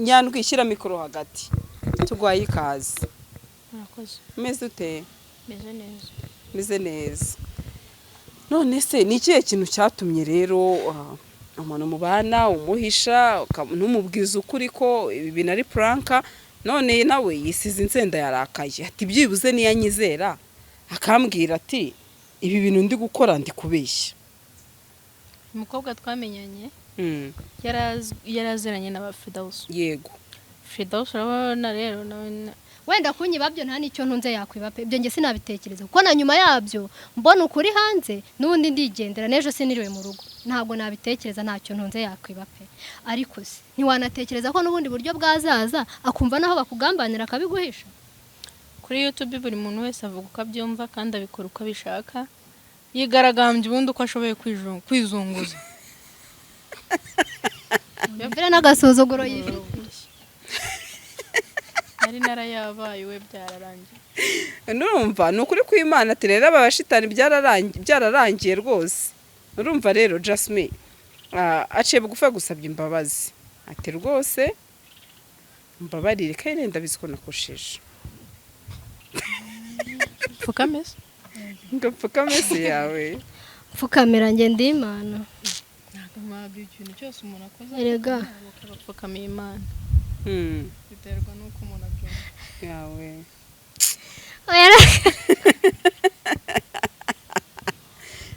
Nyandwi, shyira mikoro hagati, tugwaye ikaze. Murakoze. Umeze ute? Meze neza. Meze neza. None se ni ikihe kintu cyatumye rero umuntu mubana umuhisha, ntumubwize ukuri ko ibi bintu ari prank? None nawe yisize insenda, yarakaye, ati byibuze niyanyizera akambwira ati ibi bintu ndi gukora ndi kubeshya. Umukobwa twamenyanye yaraziranye na ba Firdausi. Firdausi urabona rero nawe Wenda kunyiba byo nta n'icyo ntunze yakwiba pe, ibyo njye sinabitekereza, kuko na nyuma yabyo mbona ukuri hanze n'ubundi ndigendera, n'ejo siniriwe mu rugo, ntabwo nabitekereza, ntacyo ntunze yakwiba pe. Ariko se ntiwanatekereza ko n'ubundi buryo bwazaza akumva naho bakugambanira akabiguhisha? Kuri YouTube buri muntu wese avuga uko abyumva kandi abikora uko abishaka, yigaragambya ubundi uko ashoboye kwizunguza. Yumvire n'agasuzuguro yifite. Nari narayabaye we, byararangiye. Nurumva ni ukuri kw'Imana, ati rero aba bashitani byararangiye rwose. Urumva rero Jasmine aciye bugufi gusabye imbabazi, ati rwose mbabarire kandi ndabizi ko nakosheje. Pfukame se. Ngapfukame se yawe. Pfukamira njye ndi Imana. Ntabwo mwabyo, ikintu cyose umuntu akoze Erega. akabapfukamiye Imana. Biterwa n'uko umuntu abyumva. Yawe. Oya.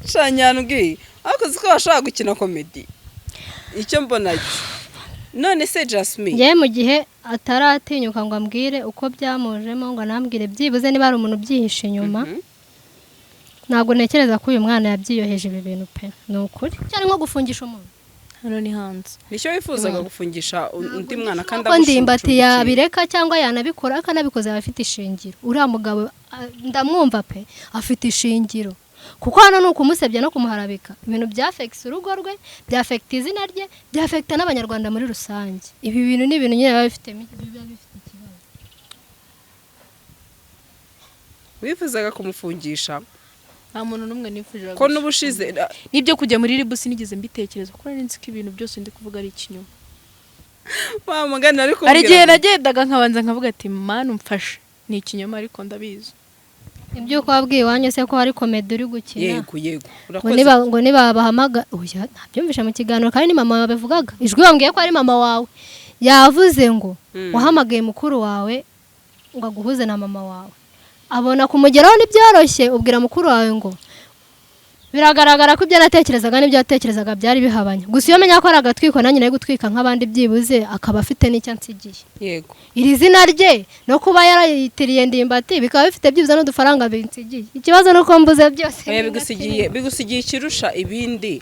Sha Nyandwi, ariko uzi ko bashobora gukina comedy, icyo mbona cyo. None se Jasmine, Njyewe mu gihe ataratinyuka ngo ambwire uko byamujemo, ngo anambwire byibuze niba hari umuntu ubyihishe inyuma, ntabwo ntekereza ko uyu mwana yabyiyoheje ibi bintu pe, ni ukuri. Cyane nko gufungisha umuntu. Hano ni hanze. Nicyo wifuzaga, gufungisha undi mwana kandi Ko Ndimbati agucumbikira? yabireka cyangwa yanabikora, akanabikoze aba afite ishingiro. Uriya mugabo ndamwumva pe, afite ishingiro, kuko hano ni ukumusebya no kumuharabika, ibintu byafekisa urugo rwe, byafekita izina rye, byafekita n'Abanyarwanda muri rusange. Ibi bintu ni ibintu nyine biba bifite ikibazo. Wifuzaga kumufungisha? Nta muntu n'umwe nifuje. Ko n'ubushize N'ibyo kujya muri RIB sinigeze mbitekereza, kuko nari nzi ko ibintu byose ndi kuvuga ari ikinyoma. Wa mugani ari Hari igihe kubwira. nagendaga nkabanza nkavuga ati Mana umfashe, ni ikinyoma ariko ndabizi. Iby'uko wabwiye iwanyu se ko hari comedy uri gukina? Yego yego. Ngo Urakoze. niba ngo nibabahamaga, oya, ntabyumvishe mu kiganiro kandi ni mama wabivugaga, ijwi wambwiye ko ari mama wawe yavuze ngo wahamagaye mukuru wawe ngo aguhuze na mama wawe, abona kumugeraho ntibyoroshye, ubwira mukuru wawe ngo biragaragara ko ibyo natekerezaga n'ibyo yatekerezaga byari bihabanye. Gusa iyo menya ko ari agatwiko, nanjye nari gutwika nk'abandi, byibuze akaba afite n'icyo ansigiye. Iri zina rye no kuba yarayitiriye Ndimbati bikaba bifite byibuze n'udufaranga binsigiye. Ikibazo ni uko mbuze byose. Oya, bigusigiye ikirusha ibindi.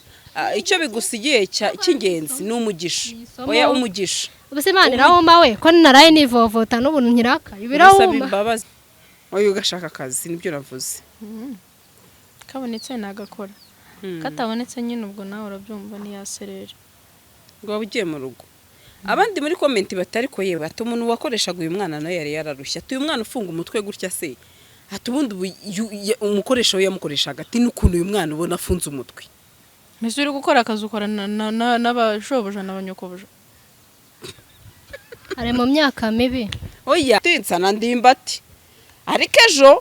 Icyo bigusigiye cy'ingenzi ni umugisha. Isomo. Oya, umugisha. Ubu se Imana irawuma we, ko naraye nivovota n'ubu nkiraka? Urasaba Ibirawuma. imbabazi, oya, ugashaka akazi, nibyo navuze. Kabonetse nagakora, katabonetse nyine ubwo nawe urabyumva, ntiyaserera. Ngo waba ugiye mu rugo. Abandi muri comment batari ko yewe, ati umuntu wakoreshaga uyu mwana nawe yari yararushye, ati uyu mwana ufunga umutwe gutya se, ati ubundi ubu umukoresha we yamukoreshaga, ati n'ukuntu uyu mwana ubona afunze umutwe. Mbese uri gukora akazi ukorana n'abashobuja n'abanyokobuja. Ari mu myaka mibi. Oya, tinsa na Ndimbati, ariko ejo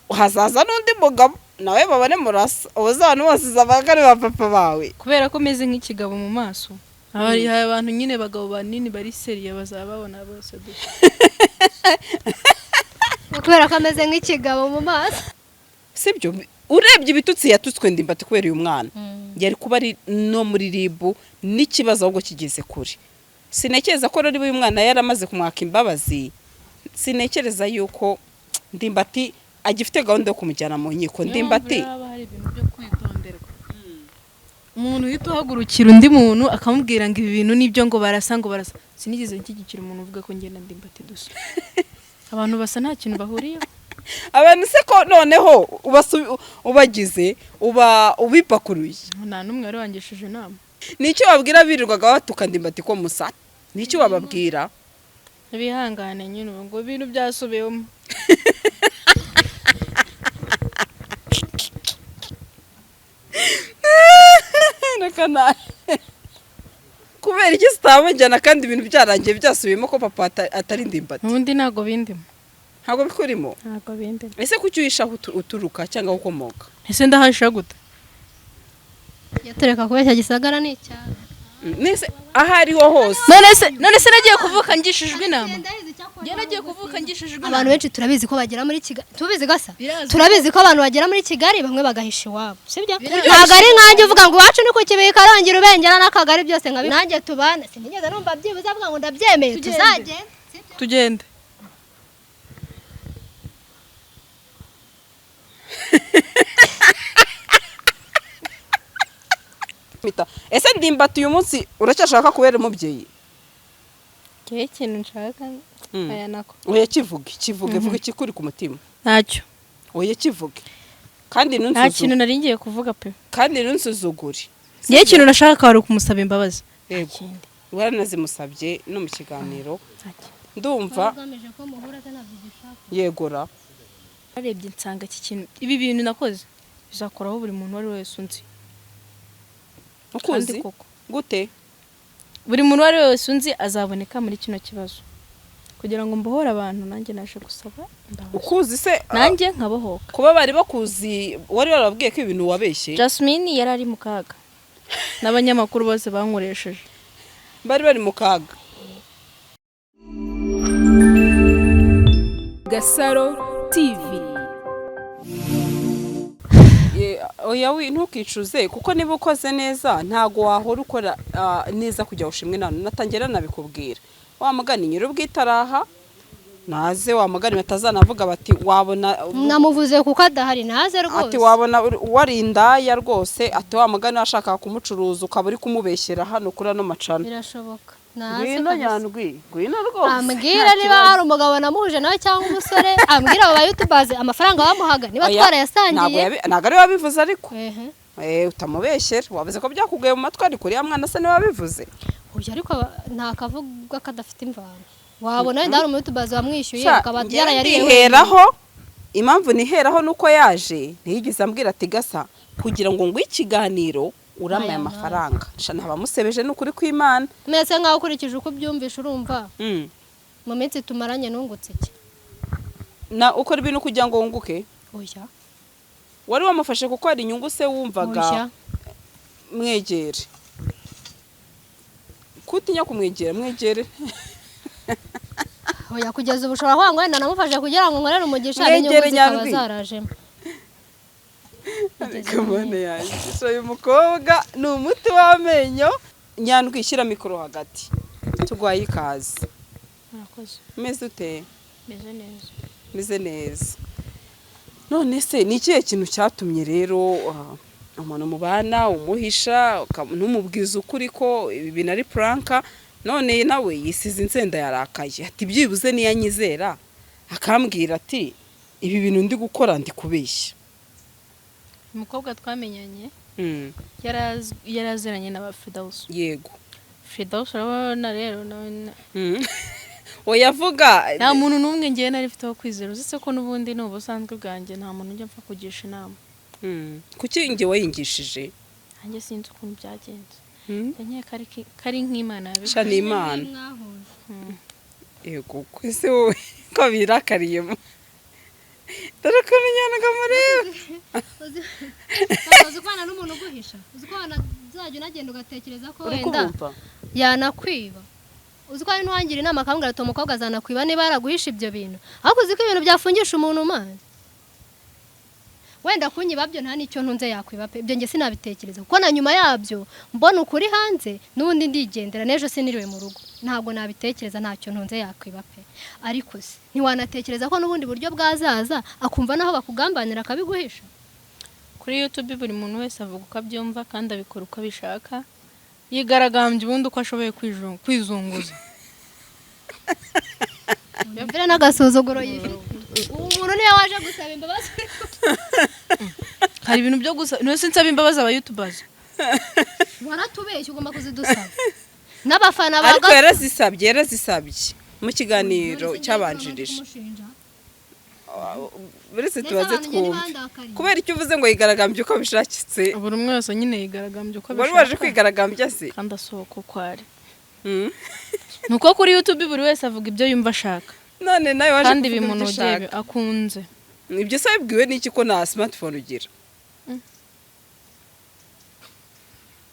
hazaza n'undi mugabo nawe babone murasa, ubuze abantu bose zabaga ari ba papa bawe. Kubera ko meze nk'ikigabo mu maso, hari abantu nyine bagabo banini bari sérieux, bazaba babona bose dusa. Kubera ko ameze nk'ikigabo mu maso. Sibyo, urebye ibitutsi yatutswe Ndimbati kubera uyu mwana, yari kuba ari no muri RIB n'ikibazo ahubwo kigeze kure. Sintekereza ko rero uyu mwana yaramaze kumwaka imbabazi, sintekereza yuko Ndimbati agifite gahunda yo kumujyana mu nkiko. Ndimbati Niyo mpamvu rero haba hari ibintu byo kwitonderwa. Umuntu uhita uhagurukira undi muntu akamubwira ngo ibi bintu nibyo, ngo barasa, ngo barasa, sinigeze nshyigikira umuntu uvuga ko ngenda Ndimbati dusa. Abantu basa nta kintu bahuriyeho. Abantu se ko noneho ubagize uba ubipakuruye? Nta n'umwe wari wangishije inama. Nicyo babwira birirwaga batuka Ndimbati ko musa? Nicyo bababwira? Bihangane nyine ubu ngo ibintu byasubiyemo. Reka nawe. Kubera iki zitabajyana kandi ibintu byarangiye, byasubiyemo ko papa atari Ndimbati? Ubundi ntabwo bindimo. Ntabwo bikurimo? Ntabwo bindimo. Ese kuki uhisha aho uturuka cyangwa aho ukomoka? Ese ndahisha gute? Yatureka kubeshya, Gisagara ni icyaro. Nese aho ariho hose? None se nagiye kuvuka ngishijwe inama? Njye nagiye kuvuka ngishijwe inama? Abantu benshi turabizi ko bagera muri Kigali, tubizi gasa. Birazwi. Turabizi ko abantu bagera muri Kigali bamwe bagahisha iwabo, sibyo? Birazwi. Ntabwo ari nkanjye uvuga ngo iwacu ni ku Kibuye, Karongi, Rubengera n'akagari byose nka nanjye tubana, sinigeze numva byibuze avuga ngo ndabyemeye. Tugende. Tuzagenda, sibyo? Tugende. Mita. Ese Ndimbati uyu munsi uracyashaka kubera umubyeyi? Ngewe ikintu nshaka aya nako. Oya, kivuge, kivuge, vuga ikikuri ku mutima. Ntacyo. Oya, kivuge kandi Nta kintu ntunsuzugure. nari ngiye kuvuga pe. Kandi ntunsuzugure. Ngewe ikintu nashaka wari ukumusaba imbabazi. Yego. Kindi. Waranazimusabye no mu kiganiro. Nta kindi. Ndumva. Ugamije ko muhura se, ntabyo ugishaka. Yegora. Narebye nsanga iki kintu, ibi bintu nakoze bizakoraho buri muntu uwo ari we wese unzi. Ukuzi? Kandi koko. Gute? Buri muntu uwo ari we wese unzi azaboneka muri kino kibazo. Kugira ngo mbohore abantu, nanjye naje gusaba imbabazi. Ukuzi se Nanjye nkabohoka. Kuba bari bakuzi, wari warababwiye ko ibintu wabeshye? Jasmine yari ari mu kaga n'abanyamakuru bose bankoresheje. Bari bari mu kaga. Gasaro TV. Oya, wi ntukicuze, kuko niba ukoze neza ntago wahora ukora neza kugira ngo ushimwe. Nano natangira nabikubwira, wa mugani nyir'ubwitaraha naze, wa mugani batazanavuga bati wabona. Namuvuze kuko adahari, naze rwose. Ati wabona wari indaya rwose, ati wa mugani washakaga kumucuruza ukaba uri kumubeshyera hano kuri ano macana. Birashoboka, naze Ngwino. kabisa. Nyandwi, ngwino rwose. Ambwira Nta niba kibazo. hari umugabo namuhuje nawe cyangwa umusore, ambwira abo bayutubaze amafaranga bamuhaga niba Oya, ntabwo twarayasangiye. Ntabwo ari we wabivuze ariko. Ehe. Utamubeshyera, wavuze ko byakuguye mu matwi, ariko uriya mwana se niwe wabivuze? Oya, ariko nta kavuga kadafite imvano. Wabona wenda hari umuyutubazi wamwishyuye Sha, akaba njyewe yarayariye wenyine. ndiheraho, impamvu niheraho nuko yaje ntiyigeze ambwira ati gasa kugira ngo nguhe ikiganiro uramaye Aya amafaranga. Sha, ntabamusebeje n'ukuri kw'Imana. Mbese nkaho ukurikije uko ubyumvisha, urumva mu minsi tumaranye nungutse iki? Na ukora ibintu kugira ngo wunguke? Oya. Wari wamufashe kuko hari inyungu se wumvaga? Oya. Mwegere, kutinya kumwegera, mwegere. Oya, kugeza ubu ushobora kuvuga ngo wenda namufashe kugira ngo nkorere umugisha, n'inyungu Mwegere, zikaba Nyandwi. zarajemo. Ariko mbone yanjye, uyu mukobwa ni umuti w'amenyo. Nyandwi, shyira mikoro hagati, tugwaye ikaze. Murakoze. Umeze ute? Meze neza. Meze neza. None se ni ikihe kintu cyatumye rero umuntu mubana umuhisha, ntumubwize ukuri ko ibi bintu ari prank? None nawe yisize insenda, yarakaye, ati byibuze niyanyizera akambwira ati ibi bintu ndi gukora ndi kubeshya. Umukobwa twamenyanye yaraziranye na ba Firdausi. Yego. Firdausi urabona rero nawe Oya, vuga. Nta muntu n'umwe ngewe nari mfiteho kwizera, uzetse ko n'ubundi ni ubusanzwe bwanjye, nta muntu ujya mpfa kugisha inama. Kuki njye wayingishije? Nanjye sinzi ukuntu byagenze. Nkeka ko ari nk'Imana yabikoze. Sha, ni Imana. Yego, ese wowe ko birakariyemo, dore ko nyandwi mureba. Uzi kubana n'umuntu uguhisha, uzi ko wanazajya unagenda ugatekereza ko Uri wenda kubumva? yanakwiba. Uzi ko hari n'uwangira inama akambwira ati umukobwa azanakwiba niba yaraguhisha ibyo bintu. Ariko uzi ko ibintu byafungisha umuntu mazi, wenda kunyiba byo nta n'icyo ntunze yakwiba pe, ibyo njye sinabitekereza, kuko na nyuma yabyo mbona ukuri hanze n'ubundi ndigendera, n'ejo siniriwe mu rugo, ntabwo nabitekereza, ntacyo ntunze yakwiba pe. Ariko se ntiwanatekereza ko n'ubundi buryo bwazaza akumva naho bakugambanira akabiguhisha? Kuri YouTube buri muntu wese avuga uko abyumva kandi abikora uko abishaka, yigaragambya ubundi uko ashoboye kwizunguza. Mbere n'agasuzuguro yifite, uwo muntu niyo waje gusaba imbabazi. Hari ibintu byo gusa ntose nsaba imbabazi aba youtubers. Waratubeshye, ugomba kuzidusaba n'abafana ba Ariko yarazisabye, yarazisabye mu kiganiro cyabanjirije. Uretse tubaze twumve kubera icyo uvuze ngo yigaragambye uko bishakitse. Buri umwe wese nyine yigaragambya uko Wari waje abishaka kwigaragambya se? kandi asohoka uko ari. Nuko kuri YouTube buri wese avuga ibyo yumva ashaka. None nawe waje Kandi kuvuga ibyo bimunogeye, ushaka. akunze. Ibyo se wabibwiwe n'iki ko nta smartphone ugira?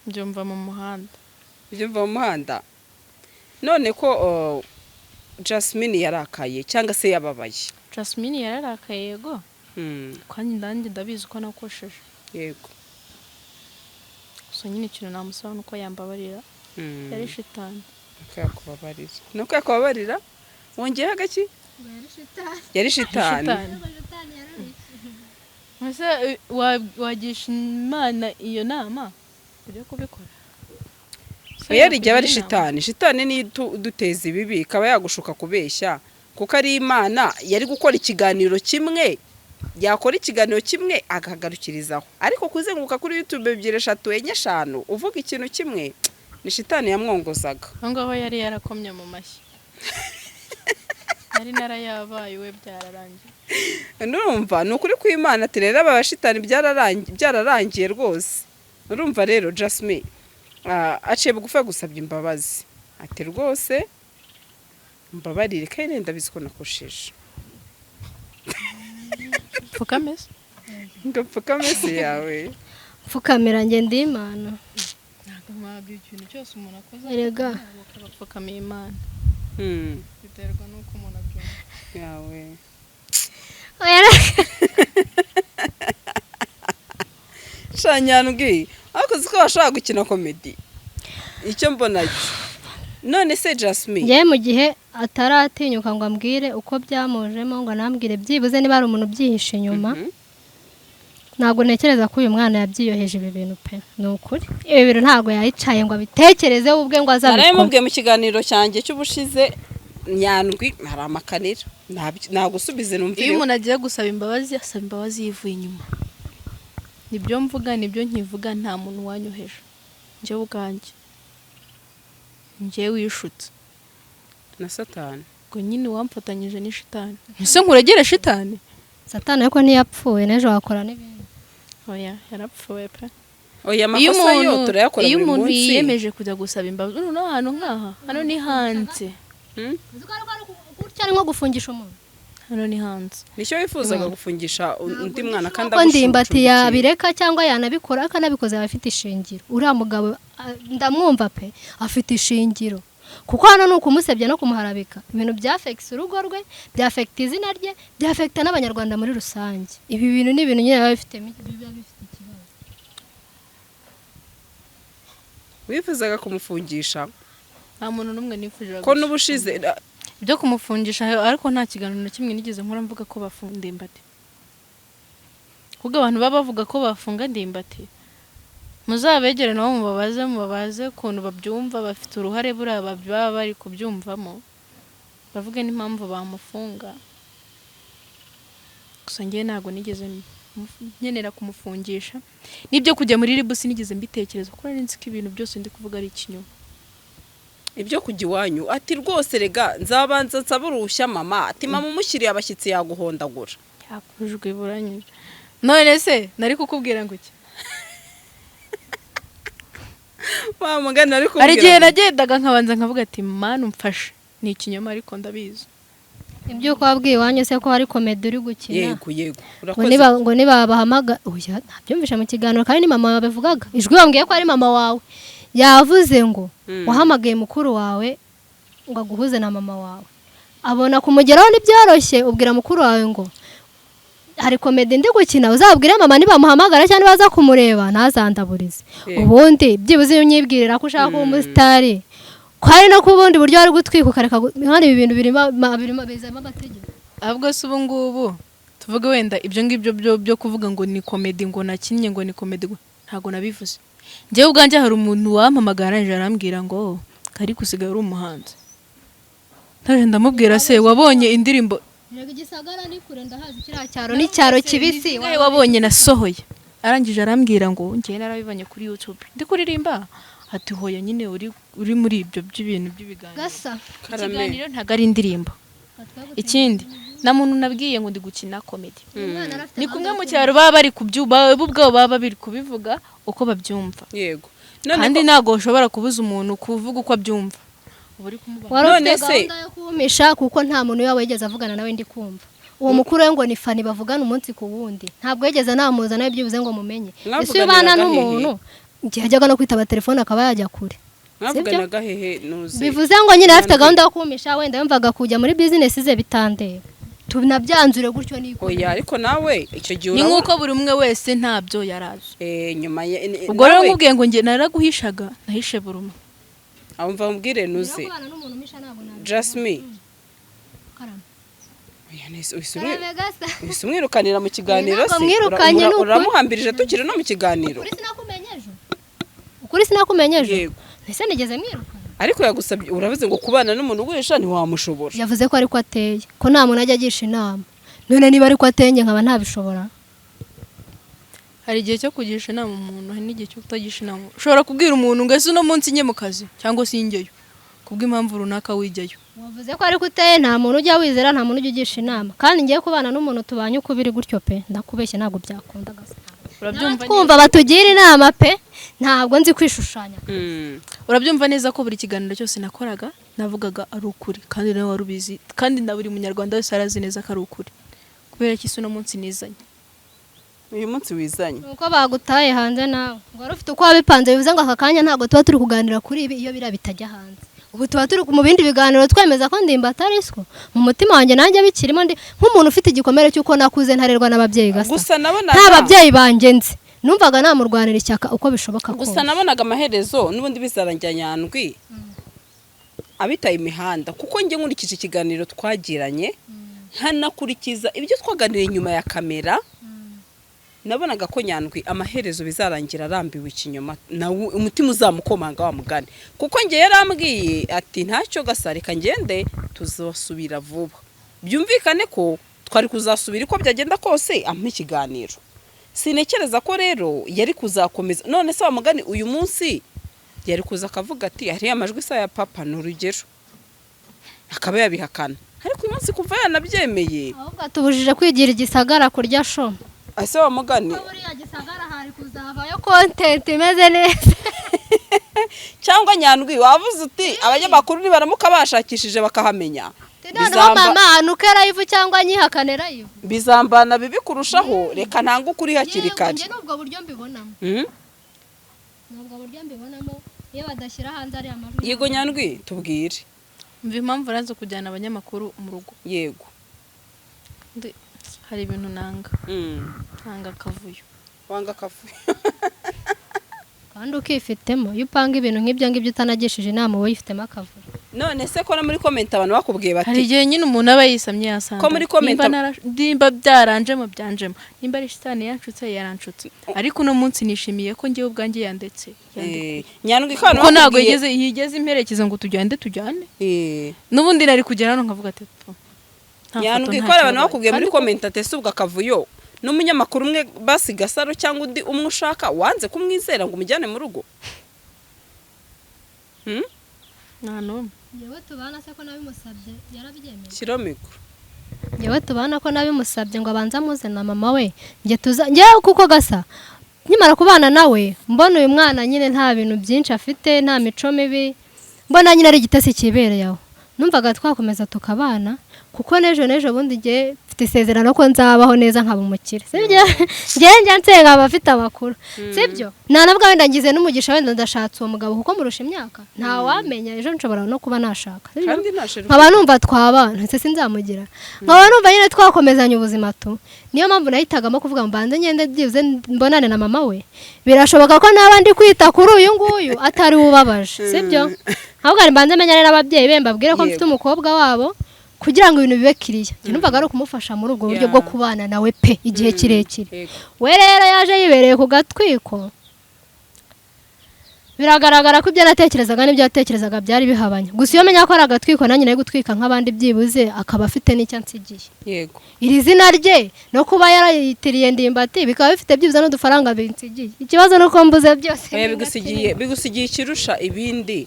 Mbyumva mu muhanda. Ubyumva mu muhanda. None ko Jasmine yarakaye cyangwa se yababaye? Jasmine yararakaye, yego. Kandi ndanjye ndabizi ko nakosheje. Gusa nyine ikintu namusaba nuko yambabarira. Yari shitani. Nuko yakubabarira, nuko yakubabarira. Wongeyeho agaki? Yari shitani. Ese wagisha Imana iyo nama ujya kubikora? Se Oya, rijya aba ari yakugira inama? shitani. Shitani niyo iduteza ibibi, ikaba yagushuka kubeshya, kuko ari Imana yari gukora ikiganiro kimwe, yakora ikiganiro kimwe akagarukirizaho, ariko kuzenguruka kuri YouTube ebyiri, eshatu, enye, eshanu uvuga ikintu kimwe, ni shitani yamwongozaga. Aho ngaho yari yarakomye mu mashyi, nari narayabaye, we byararangiye. Nurumva ni ukuri kw'Imana, ati rero aba bashitani byararangiye rwose. Urumva rero Jasmine aciye bugufi, gusabye imbabazi, ati rwose mbabarire kandi ndabizi ko nakosheje. Pfukame se. Ngo pfukame se yawe? Pfukamira njye ndi Imana? Ntabwo mwabyo, ikintu cyose umuntu akoze Erega. akaba apfukamiye Imana. Biterwa n'uko umuntu abyumva. Yawe. Oya, Shanyandwi, ariko uzi ko bashobora gukina comedy, icyo mbona cyo. None se Jasmine, Njyewe mu gihe ataratinyuka ngo ambwire uko byamujemo, ngo anambwire byibuze niba hari umuntu ubyihishe inyuma, ntabwo ntekereza ko uyu mwana yabyiyoheje ibi bintu pe. Ni ukuri, ibi bintu ntabwo yayicaye ngo abitekereze we ubwe ngo azabikore. Narabimubwiye mu kiganiro cyanjye cy'ubushize, Nyandwi aramakanira, nagusubize numvire. Iyo umuntu agiye gusaba imbabazi, asaba imbabazi yivuye inyuma. Nibyo mvuga, nibyo nkivuga, nta muntu wanyoheje, njyewe ubwanjye, njyewe wishutse. Na Satani. Ubwo nyine uwamfatanyije ni shitani. Ese nkuregere shitani? Satani ariko ntiyapfuye, n'ejo wakora n'ibindi. Oya, yarapfuye pe. Oya, Iyo amakosa yo umuntu turayakora iyo buri umuntu munsi. yiyemeje kujya gusaba imbabazi, noneho ahantu nk'aha, hano ni hanze. Gutya ari nko gufungisha umuntu. Hano ni hanze. Nicyo wifuzaga, gufungisha undi mwana kandi Ko Ndimbati agucumbikira. yabireka cyangwa yanabikora, akanabikoze aba afite ishingiro. Uriya mugabo ndamwumva pe, afite ishingiro, kuko hano ni ukumusebya no kumuharabika, ibintu byafekisa urugo rwe, byafekita izina rye, byafekita n'Abanyarwanda muri rusange. Ibi bintu ni ibintu nyine biba bifite ikibazo. Wifuzaga kumufungisha? Nta muntu n'umwe nifuje. Ko n'ubushize Ibyo kumufungisha, ariko nta kiganiro na kimwe nigeze nkora mvuga ko bafunga Ndimbati, kuko abantu baba bavuga ko bafunga Ndimbati, muzabegere nabo mubabaze ukuntu babyumva. Bafite uruhare buriya, baba bari kubyumvamo, bavuge n'impamvu bamufunga. Gusa njyewe ntabwo nigeze nkenera kumufungisha, n'ibyo kujya muri RIB sinigeze mbitekereza, kuko nari nzi ko ibintu byose ndi kuvuga ari ikinyoma. Ibyo kujya iwanyu, ati rwose rega nzabanza nsaba uruhushya mama, ati mama umushyiriye abashyitsi yaguhondagura. Yakujwe buranyura. None se nari kukubwira ngo iki? Wa mugani ari Hari igihe kubwira. nagendaga nkabanza nkavuga ati: "Manu mfashe, ni ikinyoma, ariko ndabizi." Iby'uko wabwiye iwanyu se ko hari comedy uri gukina? Yego. Ngo Urakoze. niba ngo nibabahamagara, oya, ntabyumvishe mu kiganiro kandi ni mama wabivugaga. Ijwi wambwiye ko ari mama wawe yavuze ngo wahamagaye mukuru wawe ngo aguhuze na mama wawe, abona kumugeraho ntibyoroshye, ubwira mukuru wawe ngo hari comedy ndi gukina, uzabwire mama nibamuhamagara cyangwa baza kumureba ntazandaburize. Ubundi byibuze iyo unyibwirira ko ushaka kuba umusitari, ko hari no ku bundi buryo wari gutwika ukareka hano ibi bintu birimo bizamo amategeko. Ahubwo se ubu ngubu tuvuge wenda ibyo ngibyo byo kuvuga ngo ni comedy, ngo nakinnye, ngo ni comedy, ntabwo nabivuze njyewe ubwanjye. Hari umuntu wampamagara arangije arambwira ngo kari gusigaye uri umuhanzi. Ndaje ndamubwira: "Se wabonye indirimbo?" Erega Igisagara ni kure, ndahazi, kiriya cyaro ni icyaro kibisi. Zingahe wabonye nasohoye? Arangije arambwira ngo njyewe narabibonye kuri YouTube ndi kuririmba. Ati hoya nyine uri muri ibyo by'ibintu by'ibiganiro. Gasa. Karame. Ikiganiro ntabwo ari indirimbo. Ikindi, nta muntu nabwiye ngo ndi gukina comedy. Ni kumwe mu cyaro baba bari kubyumva, bo ubwabo baba bari kubivuga uko babyumva. Yego, none Kandi ntabwo ushobora kubuza umuntu kuvuga uko abyumva. Uba uri kumubaza. Wari None ufite se- gahunda yo kuwumisha, kuko nta muntu iwawe wigeze avugana nawe ndi kumva. Uwo mukuru we ngo ni Fani, bavugana umunsi ku wundi, ntabwo yigeze namuza nawe byibuze ngo mumenye. Ese iyo ubana Mwavuganiraga n'umuntu, igihe yajyaga no kwitaba telefone akaba yajya kure. Mwavuganaga hehe nuze? Bivuze ngo nyine afite gahunda yo kumisha, wenda yumvaga kujya muri bizinesi ze bitandeba, tunabyanzure gutyo niko. Oya, ariko nawe icyo gihe Ni urabona- nk'uko buri umwe wese ntabyo yarazi. Nyuma Ubwo rero nawe- nkubwiye ngo njye naraguhishaga, nahishe buri umwe. Aho mva mbwire nuze. Kubana n'umuntu umisha ntabwo nabishobora. Jasmine. Karame. Oya, nese uhise umwi- Karame gasa. uhise umwirukanira mu kiganiro Ntabwo se? mwirukanye, ni ukuri. Uramuhambirije tukiri no mu kiganiro. Ukuri sinakumenye ejo, ukuri sinakumenye ejo. Yego. Ese nigeze mwirukana? Ariko yagusabye, uravuze ngo kubana n'umuntu ugurisha ntiwamushobora. Yavuze ko ariko ateye, ko nta muntu ajya agisha inama. None niba ariko ateye, njye nkaba ntabishobora. Hari igihe cyo kugisha inama umuntu, hari n'igihe cyo kutagisha inama. Ushobora kubwira umuntu ngo ese uno munsi njye mu kazi cyangwa se njyeyo, kubw'impamvu runaka wijyayo. Wavuze ko ariko uteye, nta muntu ujya wizera, nta muntu ujya ugisha inama, kandi ngiye kubana n'umuntu tubanye uko biri gutyo pe, ndakubeshya ntabwo byakunda gasa. Urabyumva? Twumva batugira inama pe, ntabwo nzi kwishushanya. Urabyumva neza ko buri kiganiro cyose nakoraga navugaga ari ukuri, kandi nawe wari ubizi, kandi na buri munyarwanda wese arazi neza ko ari ukuri. Kubera ko isi uno munsi nizanye. Uyu munsi wizanye. Nuko bagutaye hanze nawe ngo wari ufite uko wabipanze, bivuze ngo aka kanya ntabwo tuba turi kuganira kuri ibi iyo biriya bitajya hanze. Ubu tuba turi mu bindi biganiro twemeza ko Ndimba atari siko. Mu mutima wanjye nanjye bikirimo, ndi nk'umuntu ufite igikomere cy'uko nakuze ntarerwa n'ababyeyi gasa. Gusa nabonaga Nta babyeyi banjye nzi, numvaga namurwanira ishyaka uko bishoboka Gusa kose. nabonaga amaherezo n'ubundi bizarangira Nyandwi abitaye imihanda, kuko njye nkurikije ikiganiro twagiranye, nkanakurikiza ibyo twaganiriye inyuma ya kamera, nabonaga ko Nyandwi amaherezo bizarangira arambiwe ikinyoma, nawe umutima uzamukomanga wa mugani, kuko njye yarambwiye ati ntacyo gasa, reka ngende tuzasubira vuba. Byumvikane ko twari kuzasubira uko byagenda kose ampa ikiganiro. Sinekereza ko rero yari kuzakomeza. None se wa mugani uyu munsi yari kuza akavuga ati hariya amajwi isa ya papa, ni urugero, akaba yabihakana, ariko uyu munsi kuva yanabyemeye. Ahubwo atubujije kwigira igisagara kurya sho. Ese wa mugani Buriya gisagara hari kuzavayo content imeze neza. Cyangwa Nyandwi wavuze uti abanyamakuru nibaramuka bashakishije bakahamenya Noneho mama anuke live cyangwa nyihakane live. Bizambana bibi kurushaho, reka ntange ukuri hakiri Yego, kare. Njye n'ubwo buryo mbibonamo. N'ubwo buryo mbibonamo iyo badashyira hanze ariya majwi. Yego Nyandwi, tubwire. Mva impamvu uranze kujyana abanyamakuru mu rugo. Yego. Hari ibintu nanga. Nanga akavuyo. Wanga akavuyo. Kandi ukifitemo, iyo upanga ibintu nk'ibyo ngibyo utanagishije inama, uba uyifitemo akavuyo. None se ko no muri comment abantu bakubwiye Hari bati igihe nyine umuntu aba yisamye yasanga. Ko muri comment Nimba byaranjemo byanjemo, nimba ari shitani yanshutse yaranshutse, ariko uno munsi nishimiye ko njyewe ubwanjye yandetse yandekuye. Nyandwi, ko abantu Kuko ntabwo bakubwiye yigeze imperekeza ngo tujyane tujyane. N'ubundi nari kugera hano nkavuga ati "Pfu, nta foto, Nyandwi, nta ko hari abantu cyabaye." bakubwiye muri Kandi comment ati ese ubwo akavuyo n'umunyamakuru umwe basi Gasaro cyangwa undi umwe ushaka, wanze kumwizera ngo umujyane mu rugo? Nta n'umwe. Njyewe tubana se ko nabimusabye yarabyemeye? Shyiraho mikoro. Njyewe tubana ko nabimusabye ngo abanze amuze na mama we, njye tuza njyewe, kuko gasa nkimara kubana nawe mbona uyu mwana nyine nta bintu byinshi afite, nta mico mibi, mbona nyine ari igitesi kibereye aho, numvaga twakomeza tukabana, kuko n'ejo n'ejo bundi njye mfite isezerano ko nzabaho neza nkaba umukire, sibyo? Njye njya nsenga aba afite amakuru, sibyo? Ntanabwo wenda ngize n'umugisha, wenda ndashatse uwo mugabo kuko murusha imyaka, ntawamenya ejo nshobora no kuba nashaka, sibyo? Kandi nta Nkaba numva twabana, ndetse sinzamugira, nkaba numva nyine twakomezanya ubuzima tu. Niyo mpamvu nahitagamo kuvuga ngo mbanze ngende byibuze mbonane na mama we. Birashoboka ko naba ndi kwita kuri uyu nguyu atari we ubabaje, sibyo? Ahubwo mbanze menyane n'ababyeyi be, mbabwire ko mfite umukobwa wabo, kugira ngo ibintu bibe kiriya. Njye numvaga ari ukumufasha muri ubwo buryo bwo kubana nawe pe igihe kirekire. We rero yaje yibereye ku gatwiko, biragaragara ko ibyo natekerezaga n'ibyo yatekerezaga byari bihabanye. Gusa iyo menya ko ari agatwiko, nanjye nari gutwika nk'abandi, byibuze akaba afite n'icyo ansigiye. Iri zina rye no kuba yarayitiriye Ndimbati bikaba bifite byibuze n'udufaranga binsigiye. Ikibazo ni uko mbuze byose. Oya, bigusigiye ikirusha ibindi.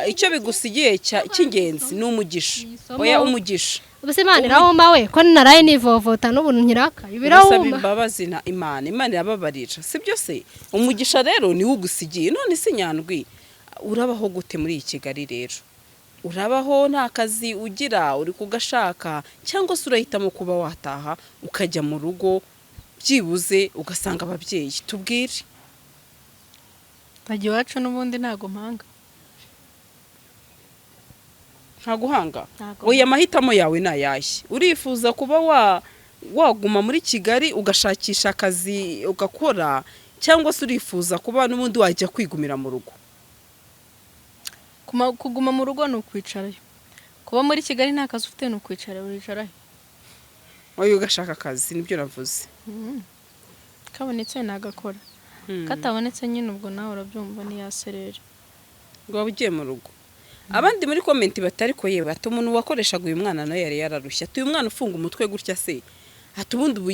Icyo bigusigiye cy'ingenzi ni umugisha. Ni isomo. Oya, umugisha. Ubuse Imana irawuma we, ko naraye nivovota n'ubu nkiraka? Urasaba Birawuma. imbabazi na Imana, Imana irababarira, si byo se? Umugisha rero niwo ugusigiye. None se Nyandwi, urabaho gute muri iyi Kigali rero? Urabaho nta kazi ugira, uri kugashaka, cyangwa se urahitamo kuba wataha ukajya mu rugo, byibuze ugasanga ababyeyi? Tubwire. Bajya iwacu n'ubundi, ntago mpanga. Nta guhanga? Ntago. Oya, amahitamo yawe ni ayahe? Urifuza kuba waguma muri Kigali ugashakisha akazi ugakora, cyangwa se urifuza kuba n'ubundi wajya kwigumira mu rugo? Kuguma mu rugo ni ukwicarayo. Kuba muri Kigali nta kazi ufite ni ukwicara, uricarayo. Oya, ugashaka akazi, nibyo navuze. Kabonetse nagakora, katabonetse nyine ubwo nawe urabyumva, niyaserere. Ngo waba ugiye mu rugo. Abandi muri comment batari ko yewe, ati umuntu wakoreshaga uyu mwana nawe yari yararushye, ati uyu mwana ufunga umutwe gutya se, ati ubundi ubu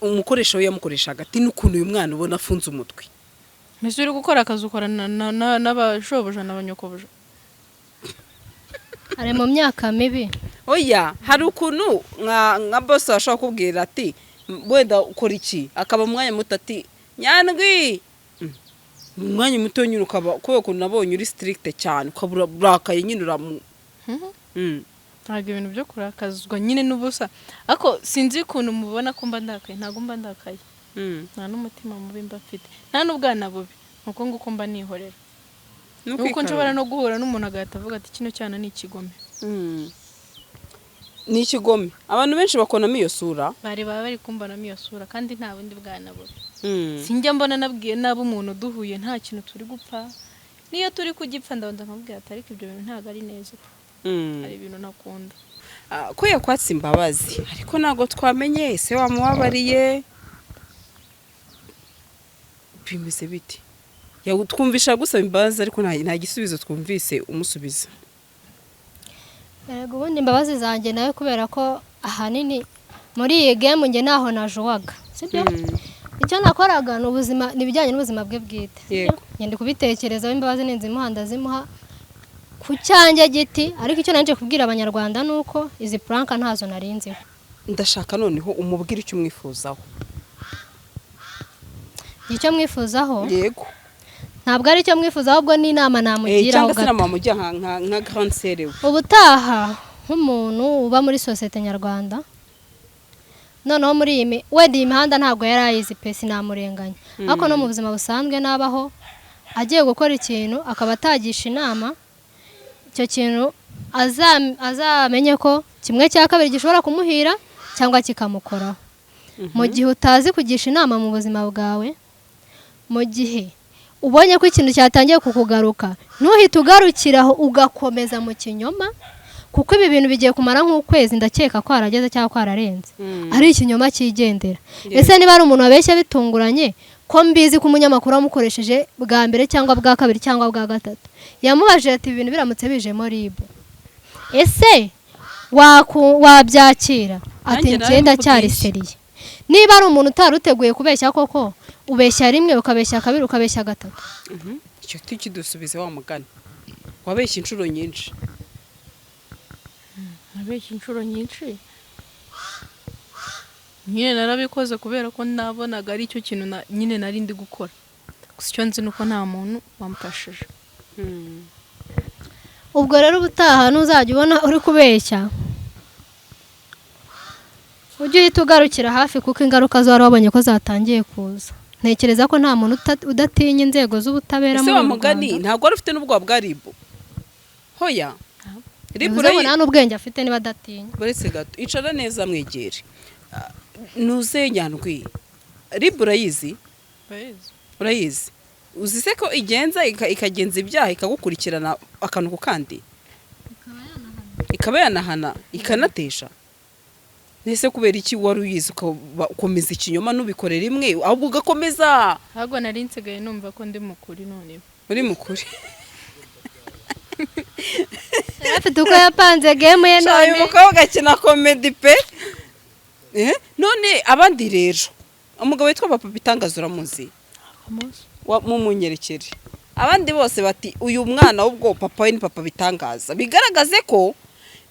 umukoresha we yamukoreshaga, ati n'ukuntu uyu mwana ubona afunze umutwe. Mbese uri gukora akazi ukorana n'abashobuja n'abanyokobuja? Ari mu myaka mibi. Oya, hari ukuntu nka boss ashobora kukubwira ati wenda ukora iki, akaba umwanya muto ati Nyandwi. Mu mwanya muto nyine ukaba, kubera ukuntu nabonye uri strict cyane, ukaba urakaye nyine uramu Ntabwo ibintu byo kurakazwa nyine n'ubusa, ariko sinzi ukuntu mubona ko mba ndakaye. Ntabwo mba ndakaye. Nta n'umutima mubi mba mfite, nta n'ubwana bubi, nuko nguko mba nihorera. Ni nuko ukwikaruma. Nshobora no guhura n'umuntu agahita avuga ati kino cyana ni ikigome. Ni ikigome, abantu benshi bakonamo iyo sura. Bari baba bari kumbonamo iyo sura, kandi nta bundi bwana bubi. Sinjya mbona nabwiye nabi umuntu duhuye, nta kintu turi gupfa. Niyo turi kugipfa ndabanza nkamubwira ati ariko ibyo bintu ntabwo ari neza, hari ibintu ntakunda. Ah, ko yakwatse imbabazi ariko ntabwo twamenye ese wamubabariye, bimeze bite? Twumvisha gusaba imbabazi, ariko nta gisubizo twumvise umusubiza. Erega ubundi imbabazi zanjye nawe, kubera ko ahanini muri iyi game njye ntaho najuwaga, sibyo? Icyo nakoraga ni ubuzima, ni ibijyanye n'ubuzima bwe bwite, sibyo? Yego. Njye ndi kubitekerezaho, imbabazi ninzimuha ndazimuha ku cyanjye giti, ariko icyo nanje kubwira Abanyarwanda ni uko izi prank ntazo narinziho. Ndashaka noneho umubwire icyo umwifuzaho. Icyo mwifuzaho? Yego. Ntabwo ari icyo mwifuzaho, ahubwo ni inama namugiraho Cyangwa se gato. inama wamugira nka grande sœur we. Ubutaha nk'umuntu uba muri sosiyete nyarwanda, noneho muri iyi wenda iyi mihanda ntabwo yari ayizi pe, sinamurenganya, ariko no mu buzima busanzwe nabaho agiye gukora ikintu akaba atagisha inama, icyo kintu azamenye ko kimwe cya kabiri gishobora kumuhira cyangwa kikamukoraho. Mu gihe utazi kugisha inama mu buzima bwawe, mu gihe ubonye ko ikintu cyatangiye kukugaruka, ntuhite ugarukira aho ugakomeza mu kinyoma, kuko ibi bintu bigiye kumara nk'ukwezi, ndakeka ko harageze cyangwa ko hararenze, ari ikinyoma cyigendera. Ese niba ari umuntu wabeshya bitunguranye, ko mbizi ko umunyamakuru wamukoresheje bwa mbere cyangwa bwa kabiri cyangwa bwa gatatu yamubajije ati ibi bintu biramutse bijemo RIB, ese wabyakira? Ati Nanjye ngenda cyari narabimubwiye. Sérieux, niba ari umuntu utari uteguye kubeshya koko, ubeshya rimwe, ukabeshya kabiri, ukabeshya gatatu. Icyo tukidusubize wa mugani, wabeshya inshuro nyinshi. Nabeshya inshuro nyinshi nyine, narabikoze kubera ko nabonaga ari cyo kintu nyine nari ndi gukora. Gusa icyo nzi ni uko nta muntu wamfashije. Ubwo rero ubutaha ntuzajya ubona uri kubeshya, ujye uhita ugarukira hafi, kuko ingaruka zo wari wabonye ko zatangiye kuza. Ntekereza ko nta muntu udatinya inzego z'ubutabera Ese muri wa uru mugani, Rwanda. ntabwo wari ufite n'ubwoba bwa RIB? Hoya, RIB Bivuze ngo nta n'ubwenge afite niba adatinya. Buretse gato, icara neza mwegere. Ah, nuze Nyandwi, RIB urayizi? Urayizi? Uzi se ko igenza ikagenza ibyaha, ikagukurikirana akantu ku kandi, ikaba yanahana, ikanatesha? Nese kubera iki wari uyizi ukomeza ikinyoma, ntubikore rimwe, ahubwo ugakomeza? Ahubwo nari nsigaye numva ko ndi mukuri noneho. Uri mukuri. Yari afite uko yapanze game ye. Sha, uyu None mukobwa akina comedy pe. None abandi rero, umugabo witwa Papa Bitangaza uramuzi? Mumunyerekere. Abandi bose bati uyu mwana ubwo papa we ni Papa Bitangaza, bigaragaze ko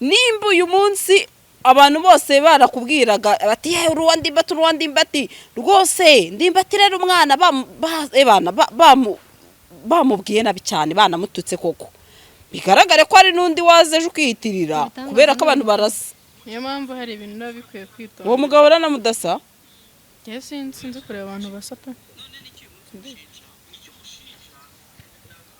nimba uyu munsi abantu bose barakubwiraga bati yewe uruwa Ndimbati, uruwa Ndimbati rwose, Ndimbati rero umwana bamubwiye nabi cyane, banamututse koko. Bigaragare ko hari n'undi waza ejo ukiyitirira Ibitangaza kubera ko abantu barasa. Niyo mpamvu hari ibintu biba bikwiye kwitonda. Uwo mugabo uranamudasa. Njyewe sinzi kureba abantu basa pe.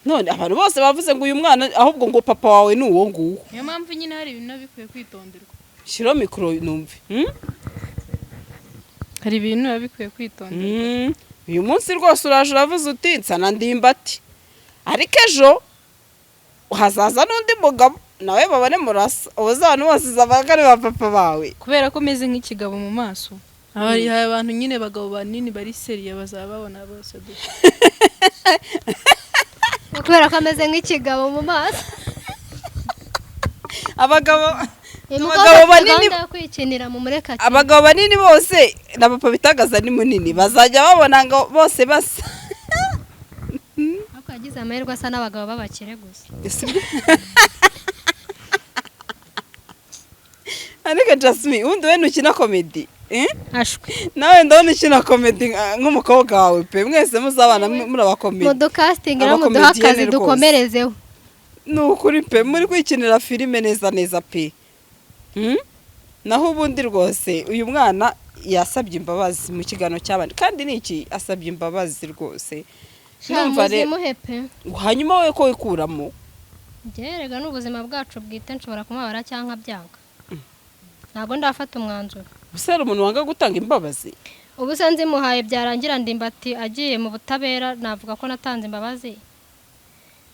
None abantu bose bavuze ngo uyu mwana ahubwo ngo papa wawe ni uwo nguwo. Niyo mpamvu nyine hari ibintu biba bikwiye kwitonderwa. Shyiraho mikoro numve. Hari ibintu biba bikwiye kwitonderwa. Uyu munsi rwose uraje uravuze uti nsa na Ndimbati, ariko ejo hazaza n'undi mugabo nawe babone murasa, ubuze abantu bose zabaga ari ba papa bawe. Kubera ko meze nk'ikigabo mu maso, hari abantu nyine bagabo banini bari seriye bazaba babona bose dusa. Kubera ko ameze nk'ikigabo mu maso. Abagabo Uyu mukobwa abagabo afite banini gahunda yo kwikinira mu mureka. Abagabo banini bose na papa bitagaza ni munini, bazajya babona ngo bose basa. Ariko yagize amahirwe asa n'abagabo b'abakire gusa. Sibyo? Ariko Jasmine, ubundi we ntukina komedi, eh? Ashwe. Nawe ndabona ukina komedi nk'umukobwa wawe pe, mwese muzabana muri abakomedi. Mudukasitingi rero muduhe Abakomediyene akazi rwose. dukomerezeho. Ni ukuri pe, muri kwikinira filime neza neza pe. Naho ubundi rwose uyu mwana yasabye imbabazi mu kiganiro cy'abandi, kandi ni iki asabye imbabazi rwose. Ndumva rero muzimuhe pe. Hanyuma wowe ko wikuramo? Njyewe n'ubuzima bwacu bwite nshobora kumubara cyangwa byanga, ntabwo ndafata umwanzuro. Gusa hari umuntu wanga gutanga imbabazi? Ubu se nzimuhaye byarangira Ndimbati agiye mu butabera, navuga ko natanze imbabazi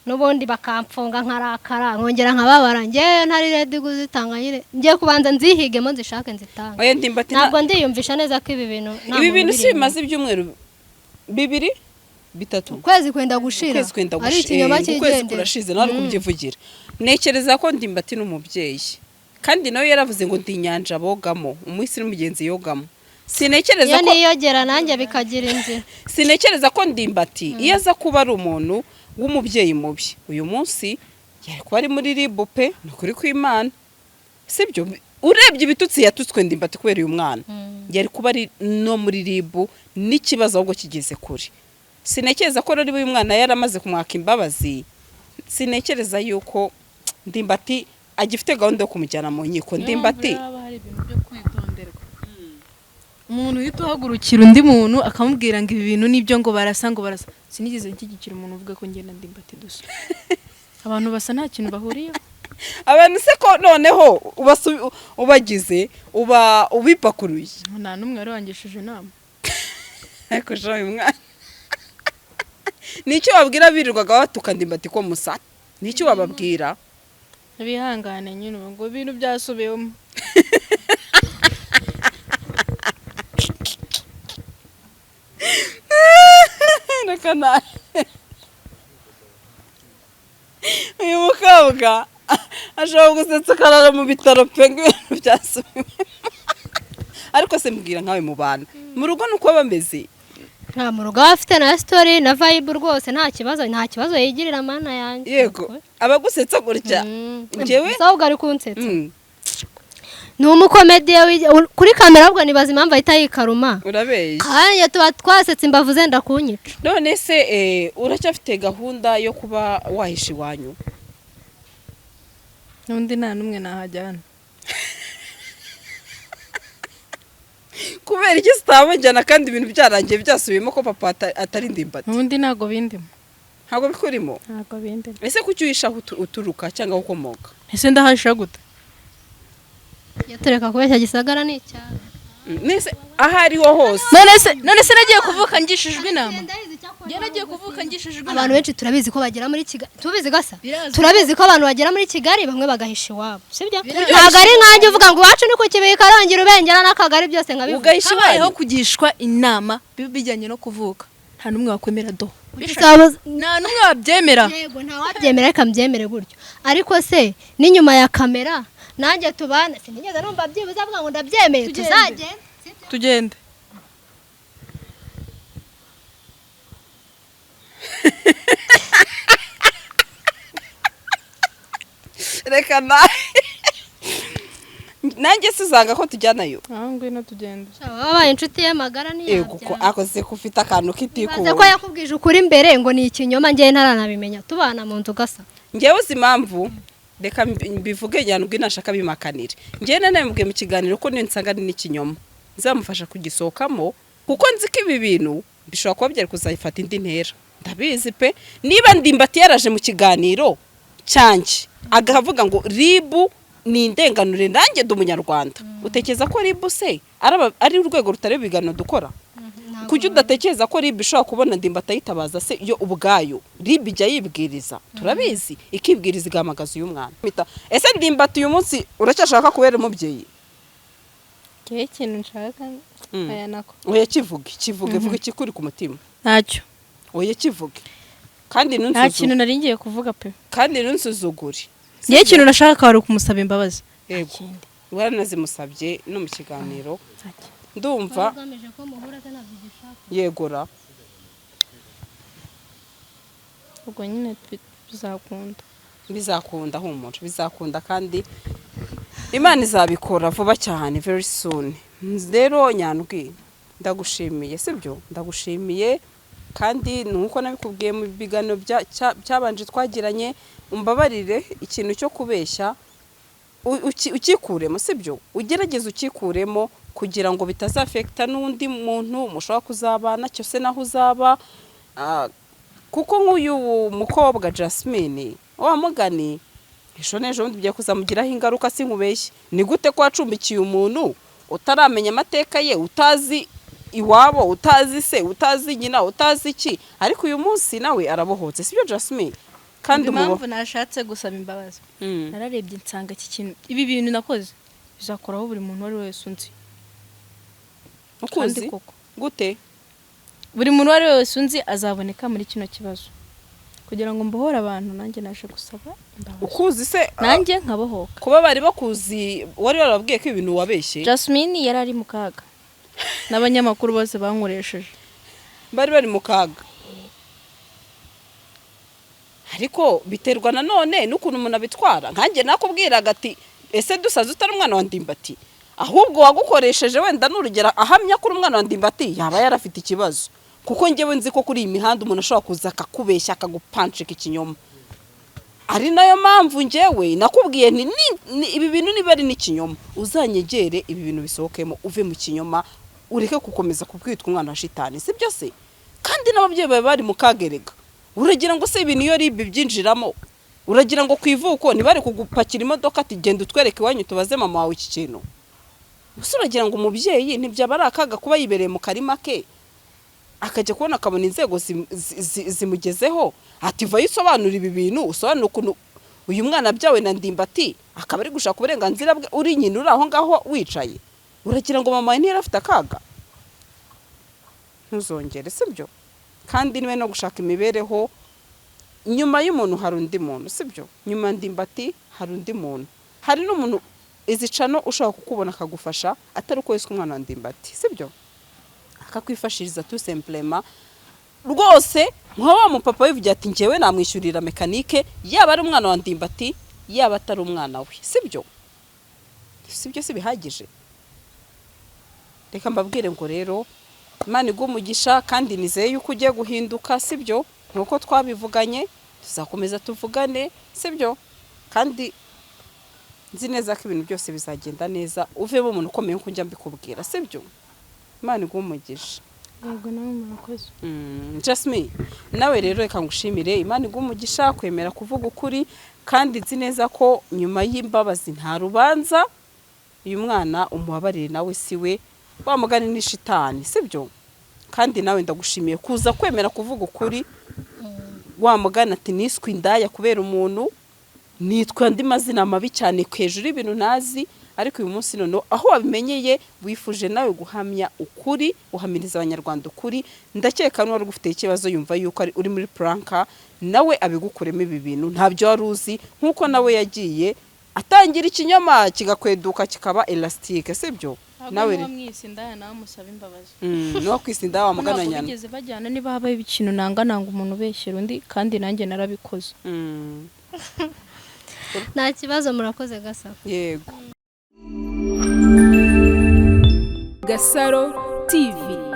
n'ubundi bakamfunga nkarakara nkongera nkababara. Njyewe ntari ready kuzitanga nyine, ngiye kubanza nzihigemo nzishake nzitange. Oya Ndimbati Ntabwo ndiyumvisha neza ko ibi bintu nta ibi muntu bintu si ubiri inyuma. bimaze ibyumweru 2 3. Ukwezi kwenda gushira. Ukwezi kwenda ari gushira, ikinyoma ukwezi cyigendera. kurashize nawe ari kubyivugira. Ntekereza ko Ndimbati ni umubyeyi, kandi nawe yaravuze ngo ndi inyanja bogamo, umunsi n'umugenzi yogamo. Sintekereza Iyo ko niyogera nanjye bikagira inzira. Sintekereza ko Ndimbati iyo aza kuba ari umuntu w'umubyeyi mubi uyu munsi yari kuba ari muri RIB pe, ni ukuri kw'Imana. Sibyo? Urebye ibitutsi yatutswe Ndimbati kubera uyu mwana, yari kuba ari no muri RIB n'ikibazo ahubwo kigeze kure. Sintekereza ko rero uyu mwana yaramaze kumwaka imbabazi, sintekereza yuko Ndimbati agifite gahunda yo kumujyana mu nkiko. Niyo Ndimbati mpamvu rero haba hari ibintu byo kwitonderwa. Umuntu uhita uhagurukira undi muntu akamubwira ngo ibi bintu nibyo ngo barasa ngo barasa, sinigeze nshyigikira umuntu uvuga ko njye na Ndimbati dusa. Abantu basa nta kintu bahuriyeho. Abantu se ko noneho ubagize uba ubipakuruye? Nta n'umwe wari wangishije inama. Ariko sha uyu mwana, nicyo wabwira birirwaga batuka Ndimbati ko musa, nicyo wababwira? Bihangane nyine ubu ngo ibintu byasubiyemo. Reka nawe, uyu mukobwa ashobora gusetsa ukarara mu bitaro pe, ngo ibintu byasubiwemo. Ariko se mbwira nkawe, mu bantu mu rugo ni uko bameze? Nta mu rugo aba afite na story na vibe rwose, nta kibazo, nta kibazo yigirira mana yanjye. Yego, abagusetsa gutya. Njyewe Gusa ahubwo ari kunsetsa. Ni umukomediye kuri kamera, ahubwo nibaza impamvu ahita yikaruma. Urabeshya. Kandi tuba twasetse imbavu zenda kunyica. None se uracyafite gahunda yo kuba wahisha iwanyu? N'undi nta n'umwe nahajyana. Kubera iki zitabajyana kandi ibintu byarangiye byasubiyemo ko papa atari Ndimbati? N'ubundi ntabwo bindimo. Ntabwo bikurimo? Ntabwo bindimo. Ese kuki uhisha aho uturuka cyangwa aho ukomoka? Ese ndahisha gute? Iyo tureka kubeshya, Gisagara ni icyaro. Nese aho ariho hose? None se nagiye kuvuka ngishijwe inama? Njye nagiye kuvuka ngishijwe inama. Abantu benshi turabizi ko bagera muri Kigali, tubizi gasa. Birazwi. Turabizi ko abantu bagera muri Kigali bamwe bagahisha iwabo, sibyo? Ntabwo ari nkanjye uvuga ngo iwacu ni ku Kibuye, Karongi, Rubengera n'Akagari byose nkabivuga. Ugahisha Habayeho iwanyu? kugishwa inama bijyanye no kuvuka, nta n'umwe wakwemera do. Bisaba- Nta n'umwe wabyemera. Yego, nta wabyemera, reka mbyemere gutyo. Ariko se n'inyuma ya kamera nanjye tubana sinigeze numva byibuze avuga ngo ndabyemeye. Tugende. Tuzagenda. Tugende. Reka nawe, nanjye sizanga ko tujyanayo. Aho ngwino tugende. Wabaye inshuti ye magara Yego ko ntiyabyanga. akoze ko ufite akantu Ibaze k'itikuwe. ko yakubwije ukuri mbere ngo ni ikinyoma, njyewe ntaranabimenya tubana mu nzu gasa. Ngewe uzi impamvu? Reka mbivuge, Nyandwi nashaka bimakanire. Ngewe nanabibwiye mu kiganiro ko niyo nsanga ari n'ikinyoma nzamufasha kugisohokamo, kuko nzi ko ibi bintu bishobora kuba byari kuzayifata indi ntera. Ndabizi pe. Niba Ndimbati yaraje mu kiganiro cyanjye akavuga ngo RIB ni indenganure, nanjye ndi Umunyarwanda, utekereza ko RIB se ari urwego rutareba ibiganiro dukora? Kuki udatekereza ko RIB ishobora kubona Ndimbati ayitabaza se? Yo ubwayo RIB ijya yibwiriza, turabizi, ikibwiriza igahamagaza uyu mwana. Ese Ndimbati uyu munsi uracyashaka kubera umubyeyi? Ngewe ikintu nshaka, aya nako. Oya, kivuge, kivuge, vuga ikikuri ku mutima. Ntacyo. Oya, kivuge kandi Nta kintu ntunsuzugure. nari ngiye kuvuga pe. Kandi ntunsuzugure. Ngewe ikintu nashaka kwari ukumusaba imbabazi. Yego. Kindi. Waranazimusabye no mu kiganiro. Nta kindi. Ndumva. Ugamije ko muhura se ntabyo ugishaka? Yegora. Ubwo nyine bizakunda. Bizakunda, humura, bizakunda kandi Imana izabikora vuba cyane, very soon. Rero Nyandwi, ndagushimiye, sibyo? Ndagushimiye kandi ni uko nabikubwiye mu biganiro byabanje twagiranye. Umbabarire, ikintu cyo kubeshya ukikuremo, sibyo? Ugerageze ukikuremo kugira ngo bitazafekita n'undi muntu mushobora kuzabana cyose naho uzaba. Kuko nk'uyu mukobwa Jasmine wa mugani, ejo n'ejo bundi bigiye kuzamugiraho ingaruka. Si nkubeshye, ni gute ko wacumbikiye umuntu utaramenya amateka ye, utazi iwabo, utazi se, utazi nyina, utazi iki? Ariko uyu munsi nawe arabohotse, sibyo Jasmine? Kandi Impamvu nashatse gusaba imbabazi, nararebye nsanga iki kintu, ibi bintu nakoze bizakoraho buri muntu uwo ari we wese unzi. Ukuzi? Kandi koko. Gute? Buri muntu uwo ari we wese unzi azaboneka muri kino kibazo. Kugira ngo mbohore abantu, nanjye naje gusaba imbabazi. Ukuzi se? Nanjye nkabohoka. Kuba bari bakuzi, wari warababwiye ko ibintu wabeshye? Jasmine yari ari mu kaga n'abanyamakuru bose bankoresheje. Bari mu kaga, ariko biterwa nanone n'ukuntu umuntu abitwara. Nkanjye nakubwiraga ati: "Ese dusaze utari umwana wa Ndimbati?" Ahubwo wagukoresheje wenda n'urugero ahamya ko uri umwana wa Ndimbati yaba yarafite ikibazo, kuko njyewe nzi ko kuri iyi mihanda umuntu ashobora kuza akakubeshya, akagupanshika ikinyoma. Ari nayo mpamvu njyewe nakubwiye nti ibi bintu niba ari n'ikinyoma, uzanyegere ibi bintu bisohokemo, uve mu kinyoma, ureke gukomeza kubwitwa umwana wa shitani, si byo se? Kandi n'ababyeyi bawe bari mu kagerega. Uragira ngo se ibintu iyo RIB byinjiramo, uragira ngo ku ivuko ntibari kugupakira imodoka ati: "Genda utwereke iwanyu, tubaze mama wawe iki kintu"? Gusa uragira ngo umubyeyi ntibyaba ari akaga kuba yibereye mu karima ke, akajya kubona akabona inzego zimugezeho ati: "Vayo usobanura ibi bintu, usobanura ukuntu uyu mwana abyawe na Ndimbati akaba ari gushaka uburenganzira bwe, uri nyina uri aho ngaho wicaye"? Uragira ngo mama wawe ntiyari afite akaga? Ntuzongere, sibyo? Kandi niwe no gushaka imibereho, nyuma y'umuntu hari undi muntu, sibyo? Nyuma Ndimbati hari undi muntu, hari n'umuntu izi channel ushobora kukubona akagufasha, atari uko wiswe umwana wa Ndimbati, sibyo? Akakwifashiriza tout simplement rwose, nka wa mupapa wivugira ati: "Njyewe namwishyurira mécanique, yaba ari umwana wa Ndimbati, yaba atari umwana we." Sibyo? Sibyo? Si bihagije? Reka mbabwire ngo rero Imana iguhe umugisha, kandi nizeye yuko ugiye guhinduka, sibyo? Nk'uko twabivuganye, tuzakomeza tuvugane, sibyo? Kandi nzi neza ko ibintu byose bizagenda neza, uvemo umuntu ukomeye nk'uko njya mbikubwira, sibyo? Imana iguhe umugisha. Yego, nawe murakoze. Jasmine, nawe rero reka ngushimire. Imana iguhe umugisha kwemera kuvuga ukuri, kandi nzi neza ko nyuma y'imbabazi nta rubanza. Uyu mwana umubabarire, nawe si we wa mugani, ni shitani, sibyo? Kandi nawe ndagushimiye kuza kwemera kuvuga ukuri. Wa mugani ati: "Niswe indaya kubera umuntu, nitwa andi mazina mabi cyane hejuru y'ibintu ntazi." Ariko uyu munsi noneho aho wabimenyeye, wifuje nawe guhamya ukuri, uhamiriza Abanyarwanda ukuri. Ndakeka n'uwari ugufitiye ikibazo yumva yuko uri muri prank, nawe abigukuremo. Ibi bintu ntabyo wari uzi, nk'uko nawe yagiye atangira ikinyoma kigakweduka kikaba élastique, sibyo? Nawe mwise indaya, nawe musaba imbabazi. Nuwo kwisa indaya Ntabwo wamugana. bigeze bajyana. Niba habaho ikintu nanga, nanga umuntu ubeshyera undi, kandi nanjye narabikoze. Nta kibazo, murakoze Gasa. Yego. Gasaro TV.